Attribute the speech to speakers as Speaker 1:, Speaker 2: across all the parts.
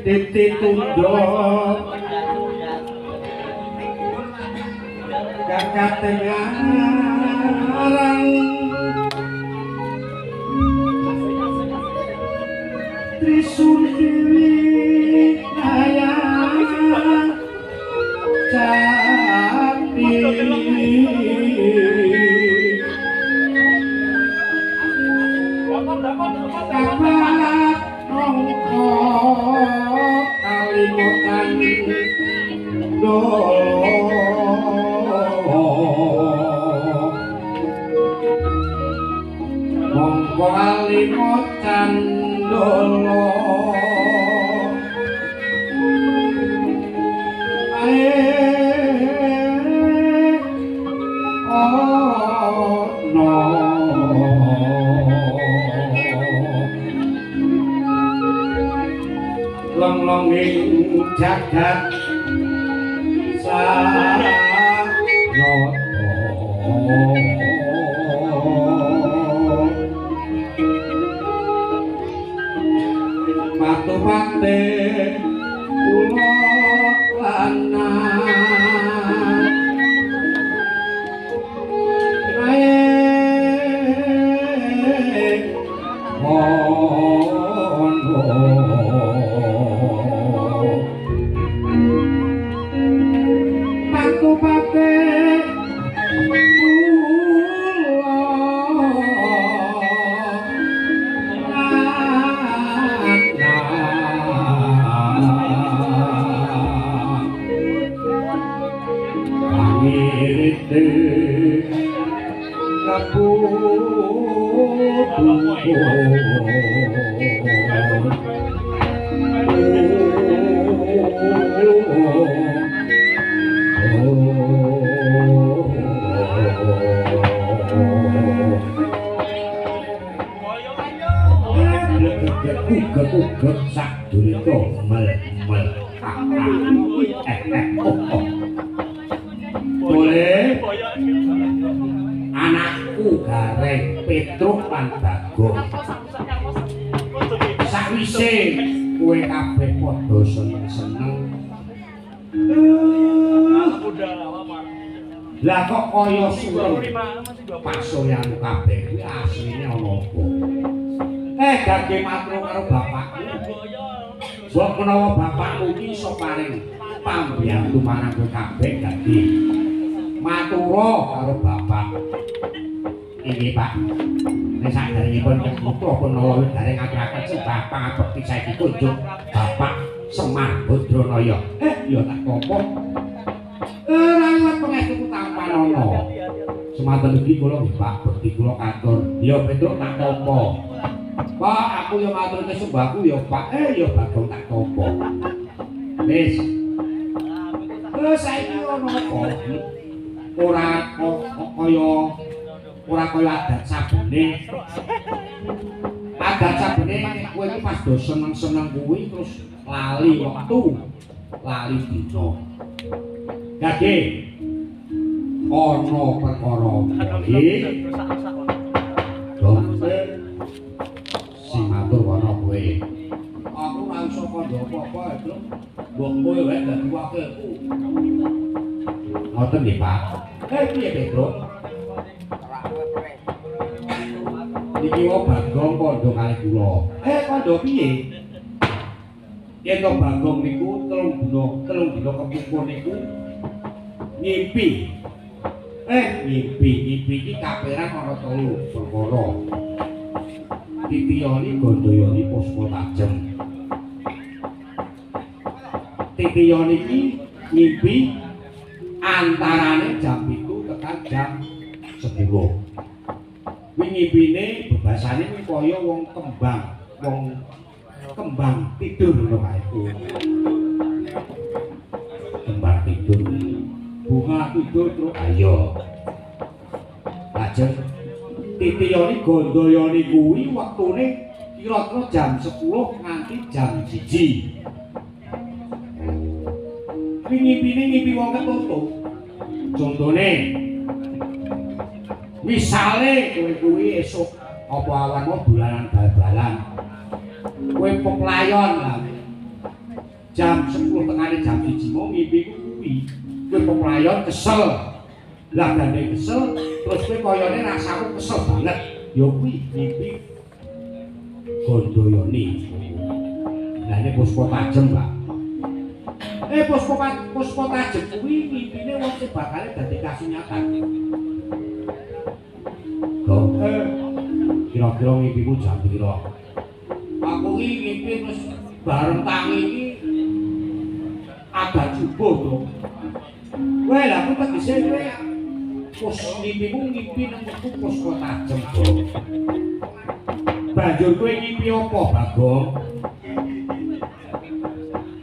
Speaker 1: Titi tunduk kakate ngarang Trisun Dewi Naya Jati Kapat rongko kalimotan dolo mongko kalimotan dolo ae oh no long-longing jagat sanata patu-pate kula lanang kugek sak durita mel-mel. Oh. Boleh anakku Gareng Petruk lan Bagong. Sakwise kowe kabeh padha seneng-seneng. Lah kok kaya surem pasuryanmu kabeh kuwi asline ana apa? Gage matur karo bapakmu. Mbok menawa bapakmu iki iso paring pambiyantu marang kowe kabeh dadi matura karo bapak. Inggih, Pak. Nek saderengipun putra Punala dereng ngaturaken sembah pangabekti saiki kunjuk Bapak Semar Badranaya. Ya tak tampa. Ora liwat pangestuku tampanana. Semanten ugi kula nggih Pak, bekti kula katur. Ya Petruk tak tampa. Pak, aku ya maturke sembahku ya Pak. Ya Bagong tak tampa. Wis. Saiki ana apa? Ora kaya ora kaya adat sabene. Adat sabene kowe iki pas do seneng-seneng kuwi terus lali wektu, lali dina. Gage ana perkara iki. Sing matur ana kowe. Aku ora iso kandha apa-apa, Truk. Mbok kowe wae dadi wakilku. Ngoten nggih, Pak. Piye, Petruk? Niki wae Bagong kandha kalih kula. Kandha piye? Yen to Bagong niku telung dina kepungkur niku ngimpi. Ngimpi iki kaperang ana telu perkara. Titiyani Gandayani Puspa Tajem. Titiyani iki ngimpi antarane jam 7 tekan jam 10. Kuwi ngimpine bebasane kuwi kaya wong kembang tidur ngono kae. Kembang tidur, bunga tidur terus ayo. Lajeng Titiyani Gandayani kuwi wektune kira-kira jam 10 nganti jam 1. Kuwi ngimpine ngimpi wong ketutup. Contone misale kowe kuwi esuk apa awan mau dolanan bal-balan. Kowe peplayon lah. Jam 10 tekane jam 1 mau ngimpiku kuwi. Kowe peplayon kesel. Lah gandeng kesel terus kowe kayane rasamu kesel banget. Ya kuwi ngimpi Gandayani. Lah ini Puspa Tajem, Pak. Puspa Tajem kuwi ngimpine wong sing bakale dadi kasunyatan. Kira-kira ngimpimu jam pira? Aku iki ngimpi terus bareng tangi iki abad subuh to. Kowe lha aku tegese kowe pos ngimpimu ngimpi nang wektu Puspa Tajem to. Banjur kowe ngimpi apa, Bagong?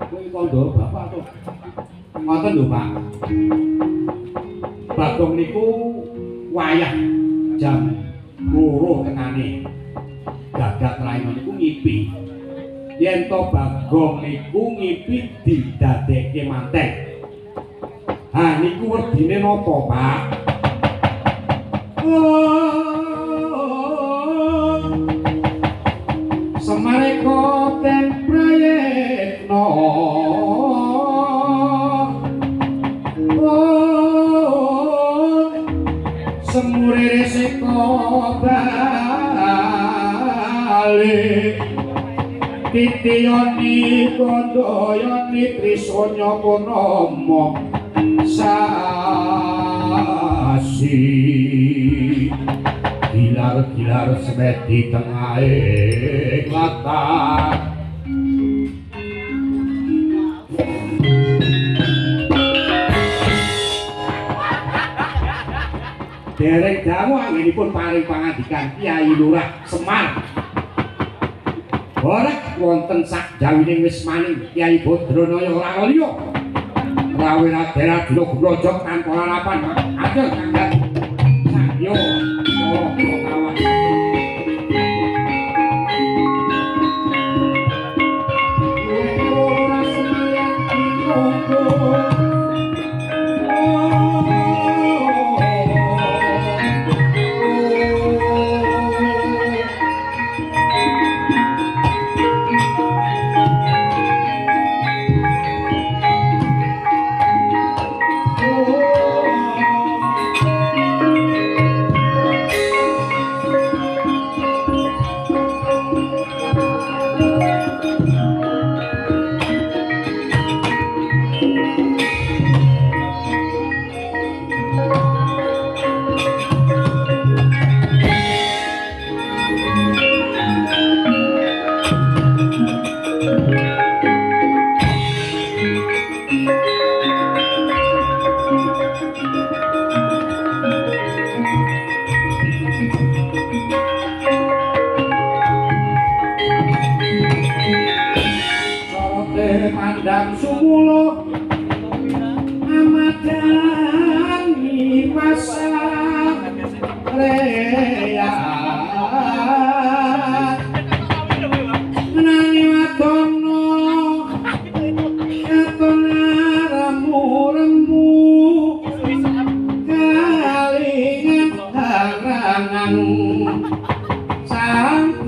Speaker 1: Kowe kandha bapak to. Ngoten lho, Pak. Bagong niku wayah jam 2 tekane. Gagak raina niku ngipi. Yen to Bagong niku ngipi didadekke manten. Ha niku werdine napa, Pak? Semareka den prayitna. Semure seka bali Titiyani Gandayani Trisanya Purnama sasi gilar-gilar semedi tengahe latar. Dereng dangu anggenipun paring pangandikan Kyai Lurah Semar. Borek wonten sakjawining wismaning Kyai Badranaya ora liya. Rawuh Raden Arjuna gumrojog tanpa lalapan. Atur kanggat sakya para kawan. Sang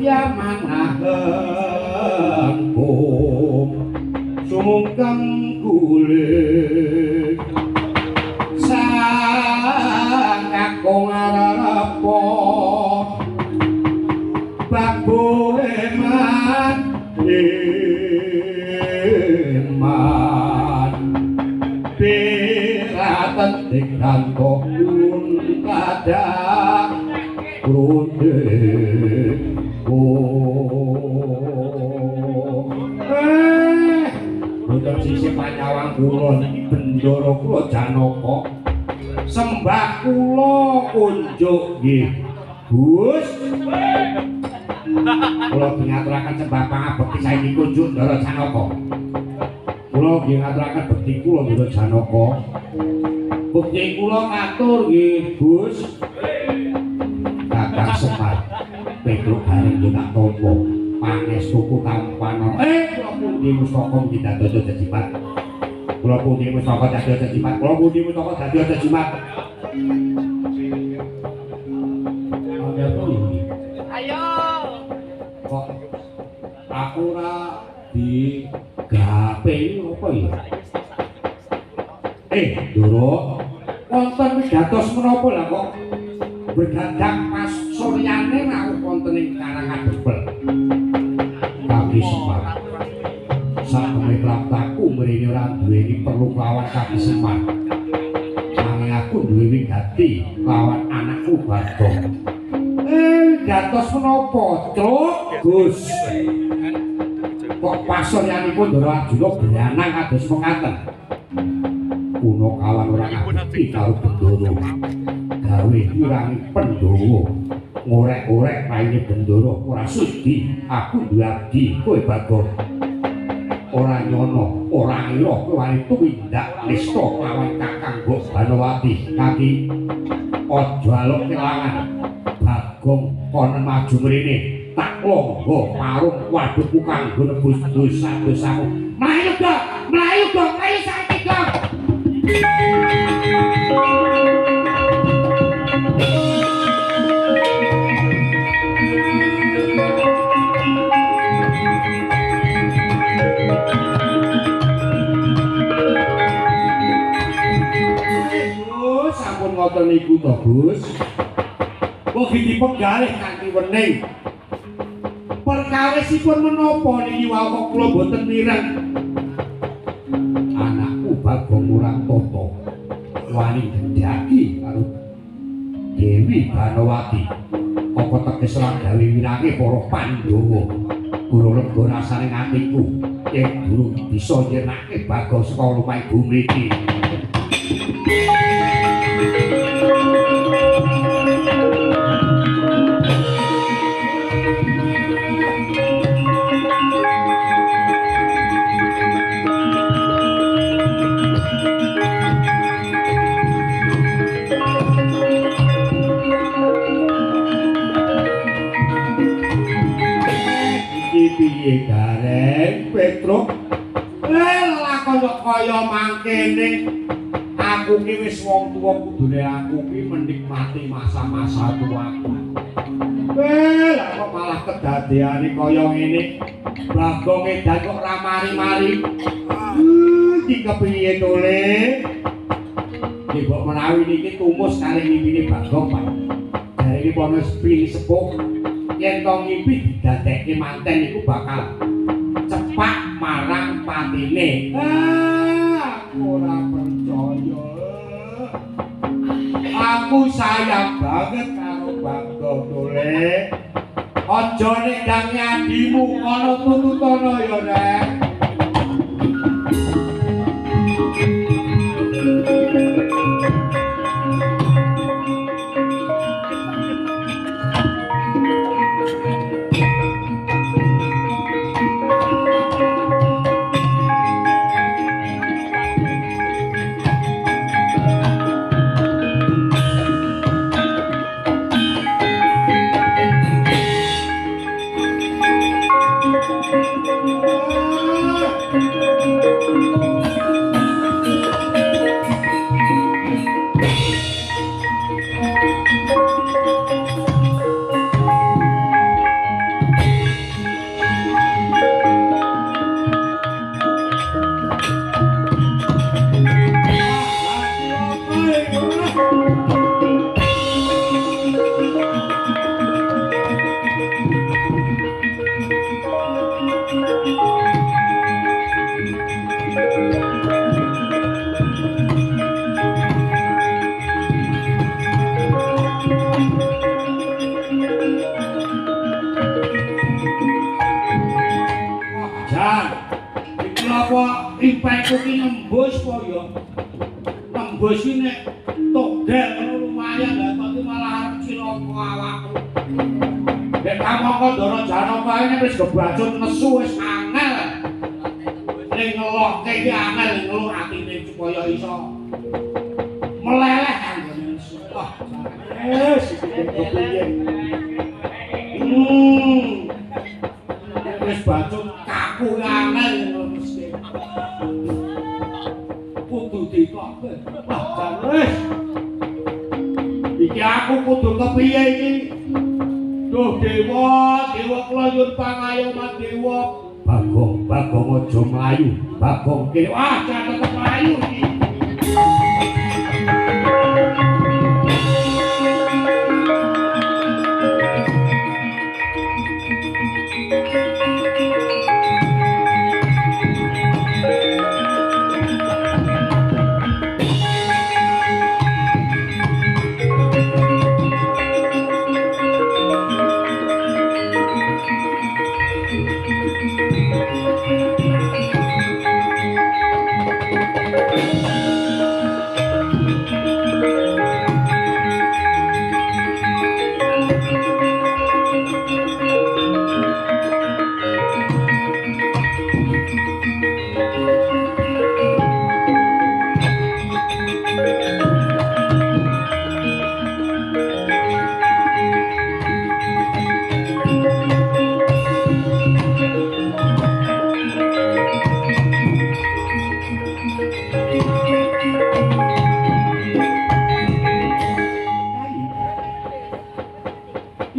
Speaker 1: Sang Manahengkum sumungkem guling sang kakung arepa babu eman eman piraten digranto kada krunde. Boten sisih panyawang kula niki Bendara kula Janaka. Sembah kula kunjuk nggih Gus. Kula ngaturaken sembah pangabekti saiki kunjuk Ndara Janaka. Kula nggih ngaturaken bekti kula Ndara Janaka. Bekti kula katur nggih Gus. Kakang Semar Petruk Gareng yo tak tampa pangestuku tampan. Kula pundi mustaka nggih dados jejimat. Kula pundi mustaka dados jejimat. Kula pundi mustaka dados jejimat.
Speaker 2: Ayo.
Speaker 1: Kok aku ora digape apa ya? Ndoro, wonten wigatos menapa lah kok berdadak pas suryane rawuh wonten ing Karangadempel. Kaki Semar. Sakmene praptaku mrene ora duweni perlu kelawan Kaki Semar. Nanging aku duwe wigati kelawan anakku Bagong. Wigatos menapa, Truk? Gus. Kok pasuryanipun Ndara Arjuna branang kados mekaten. Punakawan ora ngabekti karo Bendara. Gawe wirangi Pandhawa. Ngorek-orek raine Bendara ora sudi aku duwe abdi kowe Bagong. Ora nyono, ora ngira kowe wani tumindak nista kelawan Kakang Mbok Banowati. Kaki aja aluk kelangan. Bagong kono maju mrene. Tak longgo parung wadukku kanggo nebus dosa-dosamu. Mlayu, Gong! Mlayu, Gong! Mlayu saiki, Gong! Gus, sampun ngoten niku to, Gus. Mugi dipegalih kanthi wening. Perkawisipun menapa niki wau kok kula boten mireng. Anakku Bagong ora tata wani ndhaki karo Dewi Banowati. Apa teges ora gawe wirange para Pandhawa. Durung lega rasane atiku yen durung bisa nyenake Bagong saka lumahing bumi iki. Piye Gareng Petruk? Lakon kok kaya mangkene. Aku ki wis wong tuwa kudune aku ki menikmati masa-masa tuaku. Lah kok malah kedadeane kaya ngene. Bagong edan kok ora mari-mari. Iki kepiye to, Le? Nggih mbok menawi niki tumus kalih mimpine Bagong, Pak. Jarene pono pilih sepuh. Yen to ngimpi didadekke manten iku bakal cepak marang patine. Aku ora percaya. Aku sayang banget karo Bagong Tole. Aja nek dange adimu ana tututana ya, Rek. Aku ki nembus po ya. Nembus ki nek togel ngono lumayan lah kok iki malah arep cilaka awakku. Nek kamangka Ndara Janaka ini wis kebacut nesu wis angel. Ning ngelokke iki angel ngeluh atine supaya iso meleleh anggone nesu. Wah, wis iki kepiye. Wis bacut kaku angel ngono mesti. Kudu ditokke. Wah, jan wis. Iki aku kudu kepiye iki? Duh dewa, dewa kula nyuwun pangayoman dewa. Bagong, Bagong aja mlayu. Bagong kene. Wah, jan tetep mlayu iki.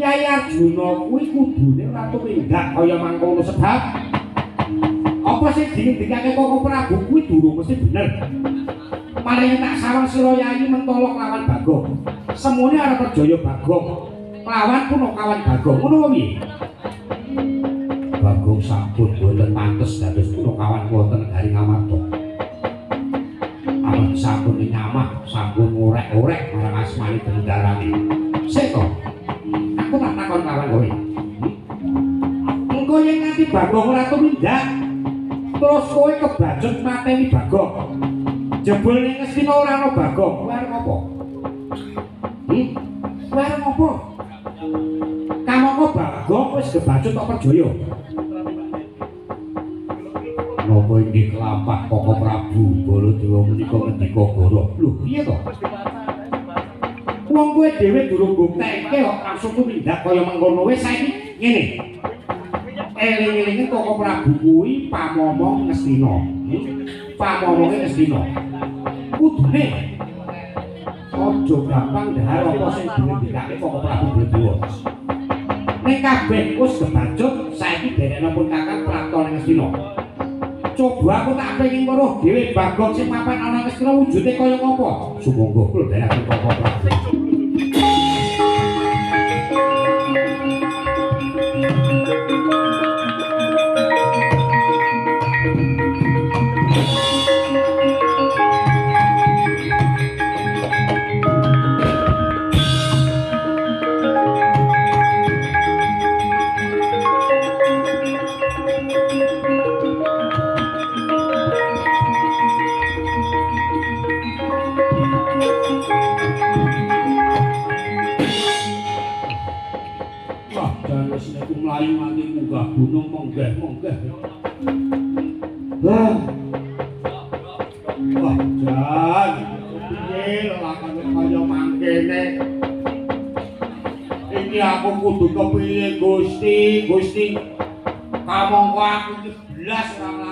Speaker 1: Kyai Arjuna kuwi kudune ora tumindak kaya mangkono sebab apa sing dingendikake Koko Prabu kuwi durung mesti bener. Maring tak sawang sira Yayi mentolo lawan Bagong. Semune arep perjaya Bagong lawan punakawan Bagong. Ngono wae piye? Bagong sampun boten pantes dados punakawan wonten negari Ngamarta. Amargi sampun nyamah, sampun ngorek-orek marang asmane bendarane. Sik to. Aku tak takon lawan kowe. Engko yen nganti Bagong ora tumindak, terus kowe kebacut mateni Bagong. Jebul ning Ngastina ora ana Bagong, kowe arep apa? Kowe arep apa? Kamangka Bagong wis kebacut tok perjaya. Napa inggih kelampah Koko Prabu Baladewa menika ngendika goro. Lho, piye to? Wong kowe dhewe durung mbuktekke kok langsung tumindak kaya mengkono wis saiki ngene. Eling-elinge Koko Prabu kuwi pamomong Ngastina. Pamomonge Ngastina. Kudune aja gampang dhahar apa sing dingendikake Koko Prabu Baladewa. Nek kabeh wis kebacut saiki derekna pun Kakang prapta ning Ngastina. Coba aku tak pengin weruh dhewe Bagong sing mapan ana Ngastina wujude kaya ngopo. Sumangga kula dherekaken Koko Prabu. Mlayu nganti munggah gunung menggeh-menggeh. Wah. Wah, jan. Piye lelakone kaya mangkene? Iki aku kudu kepiye, Gusti? Gusti. Kamangka aku iki blas ora